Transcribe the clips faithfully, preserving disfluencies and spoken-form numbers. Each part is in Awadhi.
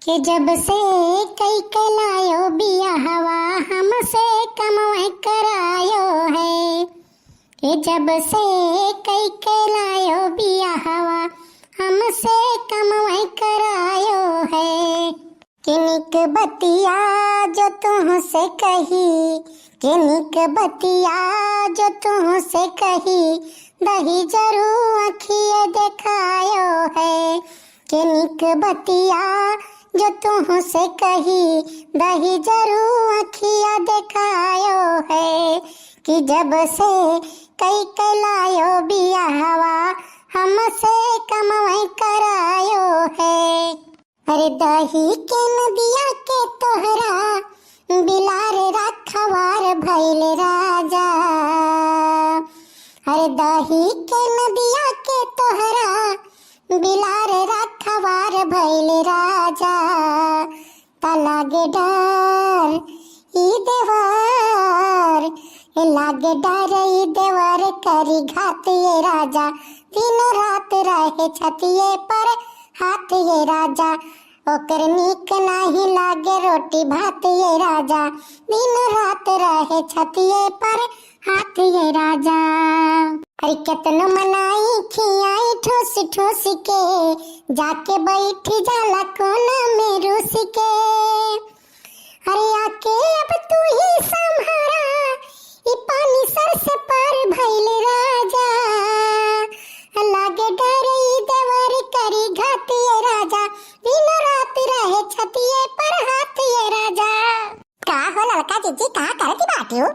कि जब से कई के लायो बियाहवा, हमसे कमवे करायो है। कि जब से कई के लायो बियाहवा, हमसे कमवे करायो है। कि निक बतिया जो तुहसे कही, कि निक बतिया जो तुहसे कही, दही जरू अखिए देखायो है। कि निक बतिया जो तुहसे कही, दही जरू अखिया देखायो है। कि जब से कई के लायो बियाहवा, हमसे कमवे करायो है। अरे दही के नदिया के तोहरा बिलार रखवार भइल राजा। अरे दही के नदिया के तोहरा बिलार रखवार भइल राजा। त लागे डर ई देवर, ए लागे डर ई देवर करी घात ये राजा। दिन रात रहे छतिये पर हाथ ये राजा। ओकर नीक नाही लागे रोटी भात ये राजा, दिन रात रहे छतिये पर हाथ ये राजा। अरे केतनो मनाई खियाई ठूस ठूस के, जाके बैठ जाला कोना में रूस के। अरे आके अब तू ही संभारा, ई पानी सर से पार भइल राजा। लागे डर ई देवर करी घात ये राजा, दिन रात रहे छतिये पर हाथ ये राजा। का हो ललका जिज्जी, का करत बाटियो?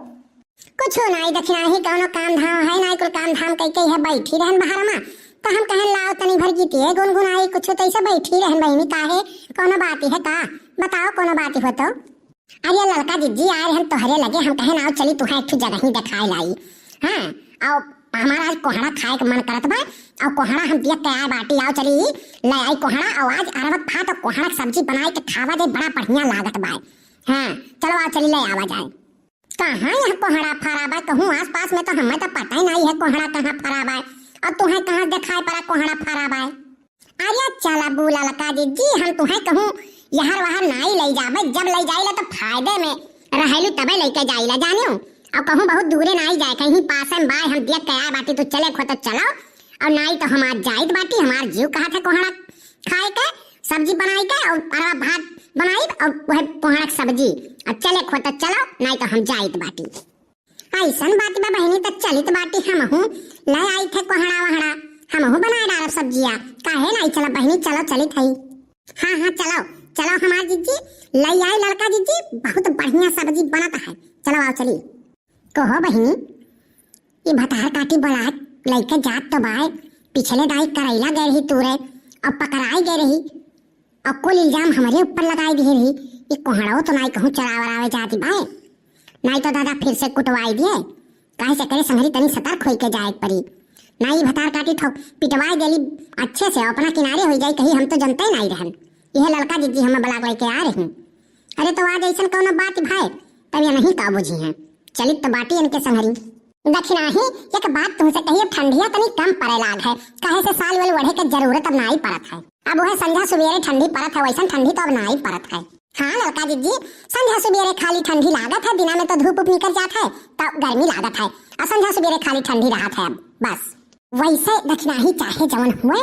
कुछो नाई दखिनाही, कौनो काम धाम है नाई, कुल काम धाम कई के है बैठी रहन बहर मा। त हम कहन लाओ तनी भर गीतिये गुनगुनाई, कुछो त ऐसे बैठी रहन बहिनी, काहे कौनो बात है का? बताओ कौनो बात हो तो। अरे ललका जिज्जी, आए रहन तोहरे लगे, हम कहन आओ चली तुहा एक ठो जगह ही देखाए लाई। हाँ, आओ हमारा आज कोहड़ा खाए के मन करत बा, और कोहड़ा हम दिया तैयार बाटी, आओ चली ले आई कोहड़ा, और आज अरवक भात और कोहड़ा के सब्जी बनाए के खावा जाए, बड़ा बढ़िया लागत बा। हाँ, चलो आओ चली ले आवा जाए। कहाँ यहाँ कोहड़ा फरा बा? कहूँ आसपास में तो हमें तो पता ही नहीं है कोहड़ा कहाँ फरा बा। और तुहे कहाँ देखाई पड़ा कोहड़ा फरा बा? अरे चला बू ललका जिज्जी, हम तुहे कहूँ यहर वहर नाई लई जाबे, जब लई जाइला तो फायदे में रहेलू तबे लइके जाइला जानियो। और कहूँ बहुत दूरे नाई जाए, कहीं पासे में बाय हम दिया तैयार बाटी, तू चले खो तो चलो, और नाई तो हम आज जाइत बाटी, हमार जीव कहा था कोहड़ा खाए के, सब्जी बनाई के और अरवा भात बनाई और वह कोहड़ा के सब्जी। अब चले खो तो चलो, नाई तो हम जाइत बाटी। ऐसन बात बा बहिनी, त चलित बाटी हमहू, ले आई थे कोहड़ा वहड़ा, हमहू बनाए डालब सब्जिया। काहे नाई चला बहिनी, चलो चलित हई। हाँ हाँ चलो, चलो हमार जिज्जी, ले आई ललका जिज्जी, बहुत बढ़िया सब्जी बनत है, चलो आओ चली। कहो बहिनी, ई भतार काटी बोला लइके जात तो बाय, पिछले दाई करैला गए रही तूरे, अब पकड़ाई गए रही, और कुल इल्जाम हमरे ऊपर लगाई दिहे रही। ई कोहड़ो तो नाई कहूँ चरावे वरावे जाती बाय, नाई तो दादा फिर से कुटवाई दिए। काहे से करे संगरी तनी सतर्क होई के जाए के पड़ी। नाई भतार काटी ठोक पिटवाई देली अच्छे से, अपना किनारे होई जाई, कही हम तो जनते नाई रहन। यह ललका जिज्जी हमें बलाक लेके आ रही। अरे तो आज ऐसन कौनो बात भाई, तब ये नहीं का बुझी हैं। चलित तो बाटी इनके संगरी। दखिनाही, एक बात तुमसे कहिए, ठंडिया तनी कम पड़े लाग है, काहे से साल वेल ओढ़े के जरूरत अब नाई पड़त है। अब वह संझा सुबेरे ठंडी पड़त है, वैसन ठंडी तो अब नाई पड़त है। हाँ ललका जिज्जी, संझा सुबेरे खाली ठंडी लागत है, दिना में तो धूप उप निकल जात है, तो गर्मी लागत है, और संझा सुबेरे खाली ठंडी रहत है अब, बस। वैसे दखिनाही चाहे जवन हुए,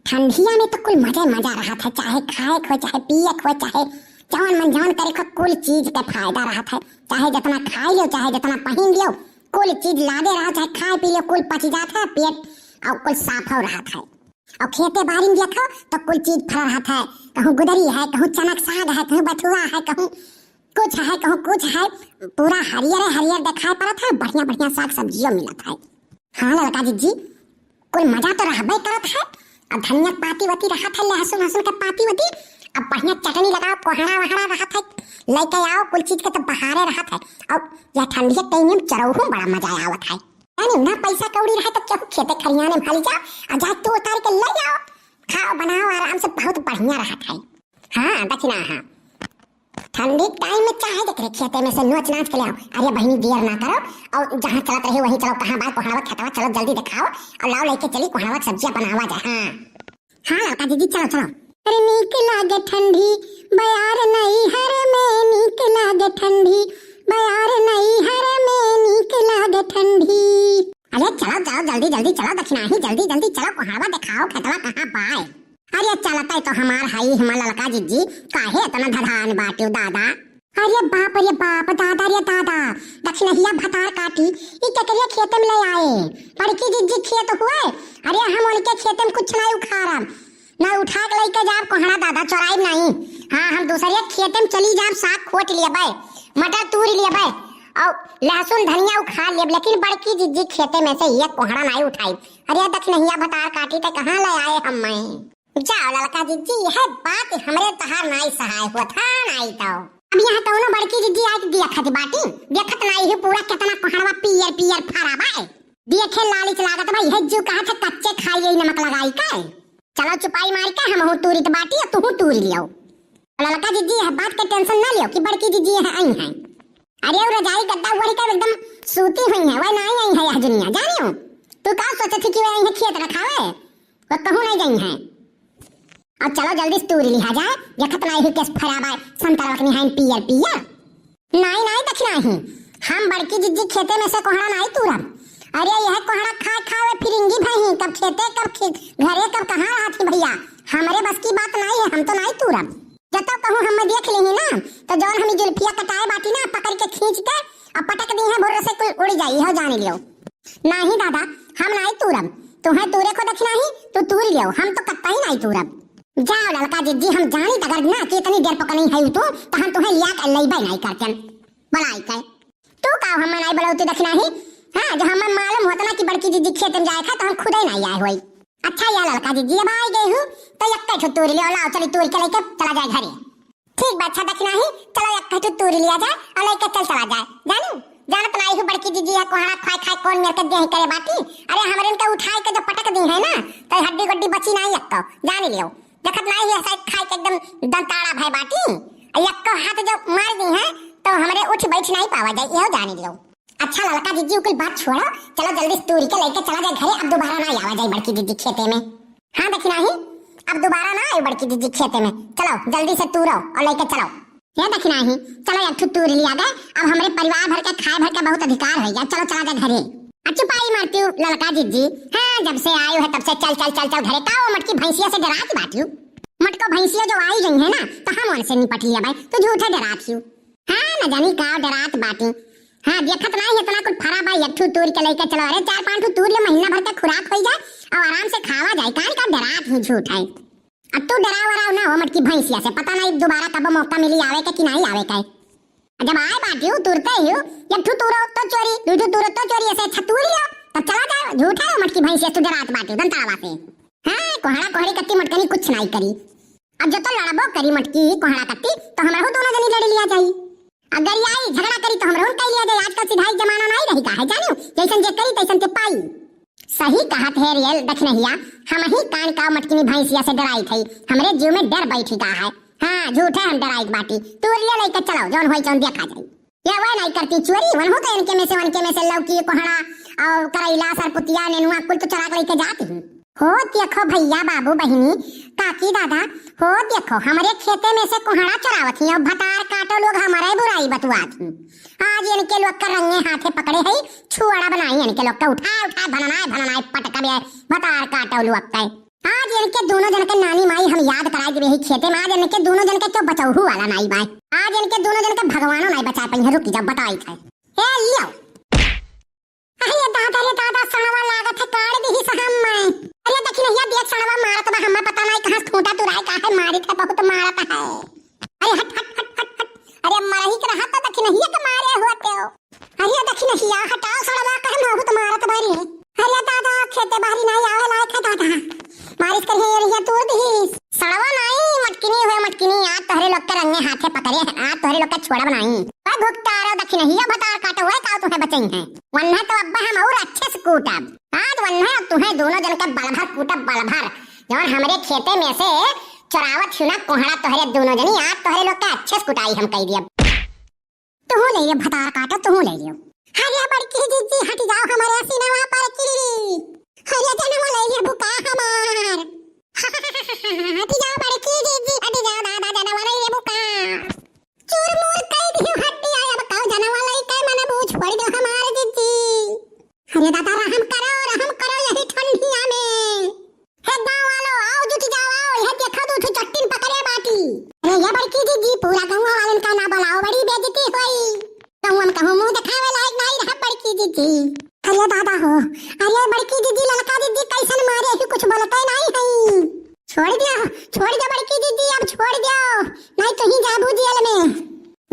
ठंडिया में तो कुल मजे मजा रहत है, चाहे खाए के हो, चाहे पिए के हो, चाहे जवन मन जवन करे के हो, कुल चीज के फायदा रहत है, चाहे जितना खाई लियो, चाहे जितना पहिन लियो, कुल चीज लादे रहो, चाहे खाए पी लियो, कुल पच जात है पेट और कुल साफ हो रहत है। और खेते बारी में देखो तो कुल चीज फरा रहत है, कहूँ गुदरी है, कहूँ चनक साग है, कहूँ बथुआ है, कहूँ कुछ है, कहूँ कुछ है, पूरा हरियर हरियर दिखाई पड़त है, बढ़िया बढ़िया साग सब्जियों मिलत है। हाँ ललका जिज्जी, कुल मजा तो रहबे करत है। अब धनिया के पाती वती रहत है, लहसुन हसुन के पाती वती, अब बढ़िया चटनी लगाओ, कोहड़ा वहड़ा रहत है, लेके आओ, कुल चीज के तो बहारे रहत है। अब यह ठंडी के टाइम में चरौहू बड़ा मजा आवत है। यानी ना पैसा कौड़ी रहे तो केहू खेते खरियाने में हाली जाओ, और जाए तू उतार के ले आओ, खाओ बनाओ आराम से, बहुत बढ़िया रहत है। हाँ दखिना, हाँ ठंडी टाइम में चाहे जकरे खेते में से नोच नाच के ले आओ। अरे बहिनी देर ना करो, और जहाँ चलत रहे वहीं चलो, कहाँ बाय कोहड़वा खेतवा, चलो जल्दी दिखाओ और लाओ लेके चली कोहड़वा के सब्जिया बनावा जाए। हाँ हाँ ललका जिज्जी चलो चलो। अरे नीक लागे ठंडी अहीं जल्दी जल्दी चलो, कोहड़वा देखाओ खेतवा कहाँ बाय। अरे चलतै तो हमार हई, हमार ललका जिज्जी, काहे इतना धधान बाट्यू दादा? अरे बाप रे बाप, दादा रे दादा, दखिनहिया भतार काटी, ई केकरे खेते में ले आए? बड़की जिज्जी खेत हुए? अरे हम उनके खेते में कुछ नहीं उखाड़ब, ना उठा के लेके जाब कोहड़ा दादा, चोराइब नहीं। हाँ, हम दूसरे खेते में चली जाब, साग खोट लेबै, मटर तूर लेबै और लहसुन धनिया उखाड़ लेब, लेकिन बड़की जिज्जी खेते में से ये कोहड़ा नहीं उठाइब। अरे दखिनहिया भतार काटी, ते कहाँ ले आए हम मैं? जाओ ललका जिज्जी, यह बात हमरे तहार नाई सहाय होत, हाँ नाई तो। अब यहाँ कौनो बड़की जिज्जी आके देखत बाटी, देखत नाई है पूरा कितना कोहड़वा पियर पियर फरा बाय। देखे लालिच लागत बा, यह जो कहत है कच्चे खाई यही नमक लगाई के। चलो चुपाई मार के हमहू तूरित बाटी और तुहू तूर लियो। ललका जिज्जी यह बात के tension ना लियो कि बड़की जिज्जी यह आई हैं। अरे वो रजाई गद्दा ओढ़ के एकदम सूती हुई है, वह नाई आई है यह दुनिया, जानियो। तू का सोचत थी कि वह आई है खेत रखावे? वो कहूँ नहीं गई हैं। अब चलो जल्दी से तूर लिहा जाए, देखत नाई ही केस फराबा संतरा वकनी हाइन पियर पियर। नाई नाई दखिनही, हम बड़की जिज्जी खेते में से कोहड़ा नाई तूरब। अरे यह कोहड़ा खाए खाए फिरिंगी भई, कब खेते कब खे-, घरे कब कहाँ रहत ही भैया, हमरे बस की बात नाई है, हम तो नाई तूरब। जब तो कहूँ हम देख ली ना, तो जौन हमी जुल्फिया कटाए बाटी ना, पकड़ के खींच के और पटक दी है, भुर्र से कुल उड़ जाई है, जान लियो। नाही दादा, हम नाई तूरब। तुहें तूरे को दखिनही, तू तूर लियो, हम तो कत्ता ही नाई तूरब। जाओ ललका जिज्जी, हम जानी तगर ना कि इतनी देर पकनी है तू, तो हम तुहें लिया के लइबे नाई करतन। बलाई के। तू का हम नाई बोलौती दखिनही? हाँ, जो हमें मालूम होता ना कि बड़की जिज्जी खेत में जाए था, तो हम खुदे नाई आए होई। अच्छा या ललका जिज्जी, अब आई गई हूँ, तो यक्के ठो तूर लियो, लाओ चली तूर के लेके चला जाए घरे। ठीक बा, अच्छा दखिनही, चलो एक कटू तूरी लिया जाए और लेके चल चला जाए। जानू, जानत नाई हूँ बड़की जिज्जी है कोहड़ा खाए खाए कौन मेर के देह करे बाटी। अरे हमरे इनके उठाए के जो पटक दी है ना, तो हड्डी गुड्डी बची नाई एक्को, जानी लियो। देखत नाई है शायद खाए के एकदम दंताड़ा भय बाटी। और एक्को हाथ जो मार दी है, तो हमरे उठ बैठ नाई पावा जाए, यो जानी लियो। अच्छा ललका जिज्जी, उ कुल बात छोड़ो, चलो जल्दी से तूरी के लेके चला जाए घरे, अब दोबारा ना आवा जाए बड़की जिज्जी खेते में। हाँ दखिनही, अब दोबारा ना आए बड़की जिज्जी खेते में। चलो जल्दी से तूरो और लेके चलो। हे दखिनही, चलो एक ठो तूर लिया गए, अब हमरे परिवार भर के खाए भर के बहुत अधिकार हो गया, चलो चला जाए घरे। अच्छी पाई मारती हूँ ललका जिज्जी, हाँ जब से आयो है तब से चल चल चल चल घरे। का वो मटकी भैंसिया से डरात बाटी हूँ? मटको भैंसिया जो आई गई है ना, तो हम उनसे निपट लिया भाई, तू झूठे डरात हूँ। हाँ, न जानी का डरात बाटी। हाँ, देखत नाही इतना कुल फरा बा, एक ठू तूर के लेके चलो। अरे, चार पांच ठू तूर ले, महीना भर के खुराक होई जाए और आराम से खावा जाए। कान का डरात ही झूठ है। अब तू डराव वराव ना हो मटकी भैंसिया से, पता नहीं दोबारा कब मौका मिली आवे के कि नहीं आवे के। जब आए बाटी हो, तुरते ही हो, एक ठू तूरो तो चोरी, दू ठू तूरो तो चोरी, ऐसे अच्छा तूर लियो, तब चला जाए। झूठा हो मटकी भैंसिया से तू डरात बाटी, दंतावा से। हाँ, कोहड़ा कोहड़ी कत्ती मटकनी कुछ नहीं करी। अब जो तो लड़बो करी मटकी कोहड़ा कत्ती, तो हमरहू दोनों जनी लड़ लिया जाई। अगर ये आई झगड़ा करी, तो हमरहू कई लिया जाई। आजकल सिधाई जमाना नहीं रही का है, जानियो, जैसन जे करी, तैसन के पाई। सही कहत है रेल दखिनहिया, हम ही कान का मटकिनी भैंसिया से डराई थई, हमरे जीव में डर बैठी का है। हाँ, झूठे हम डराई बाटी, तूर लिया लेके चलो, जौन होई जौन देखा जाई। ये वह नहीं करती चोरी, वनहु तो इनके में से, वनके में से लौकी, कोहड़ा और करैला, सरपुतिया, नेनुआ कुल तो चुरा के लेके जाती हूँ। हो देखो भैया, बाबू, बहिनी, काकी, दादा, हो देखो, हमरे खेते में से कोहड़ा चुरावत ही और भतार काटो लोग हमारे बुराई बतुआत ही। आज इनके लोग का रंगे हाथे पकड़े है, छुआड़ा बनाई इनके लोग का, उठाए उठाए भननाए भननाए पटकबे, भतार काटो लोग का। आज इनके दोनों जन के नानी माई हम याद कराई देबे ही खेते में, आज इनके दोनों जन के क्यों बचौहू वाला नाई बाय। आज इनके दोनों जन के भगवानो नाई बचा पाई है। रुकी जाओ, बताई थे। ए लियो। अरे दादा रे दादा, सड़वा लागत है, काट दी ही सहम में। अरे दखिनहिया देख, सड़वा मारत बा, हमें पता नहीं कहाँ से खूंटा तुराए का है, मारित है, बहुत मारत है। अरे हट हट हट हट हट। अरे मरही के रहा तो दखिनहिया के मारे होते हो। अरे दखिनहिया हटाओ सड़वा, कहे बहुत मारत बारी। अरे दादा, खेते बाहरी नहीं आवे लायक है दादा। मारिस कर हे एरिया तोड़ दी। सड़वा नहीं, मटकिनी हुए मटकिनी, आज तोहरे लोग के रंगे हाथे पकड़े हैं, आज तोहरे लोग के छोड़ब नहीं। पर घुघटारो दखिनहिया भतार काटो हुए का तुम्हें बचई हैं। वन्हे तो अब्बा हम और अच्छे से कूटब। आज वन्हे अब तुम्हें दोनों जन के बल भर कूटब, बल भर। जौन हमरे खेते में से चोरावत हियो ना कोहड़ा तोहरे दोनों जनी, आज तोहरे लोग के अच्छे से कुटाई हम कई दियब। तुहू ले ले भतार काटो, तुहू ले लियो। अरे बड़की जिज्जी हट जाओ हमारे सीनवा पर की। अरे जनवा ले ले बुका हमार। हट जाओ बड़की जिज्जी, हट जाओ दादा, जनवा ले ले बुका। चूर मूर कई दियो हड्डी आया, अब काऊ जनवा ले के मन बूझ पड़ गयो हमार जिज्जी। अरे दादा रहम करो, रहम करो, यही ठंडी छोड़ दिया, छोड़ दिया बड़की दीदी, अब छोड़ दियो, नहीं तुही जाबू जेल में।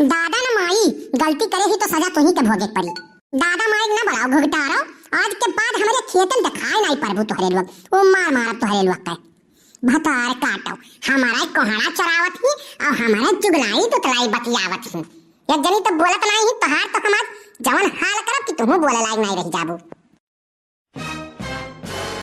दादा न माई, गलती करे ही तो सजा तुही के भोगे के पड़ी। दादा माई न बड़ाओ घुघटारो, आज के बाद हमरे खेतन देखाए नहीं परबू तोहरे लोग, वो मार मारब तोहरे लोग के। भतार काटो, हमारा कोहड़ा चरावत ही और हमारा चुगलाई तुतलाई बतियावत ही। एक जनी तो बोलत नहीं ही, तोहार तो हम आज जवन हाल करब कि तुहू बोले लायक नहीं रह जाबू।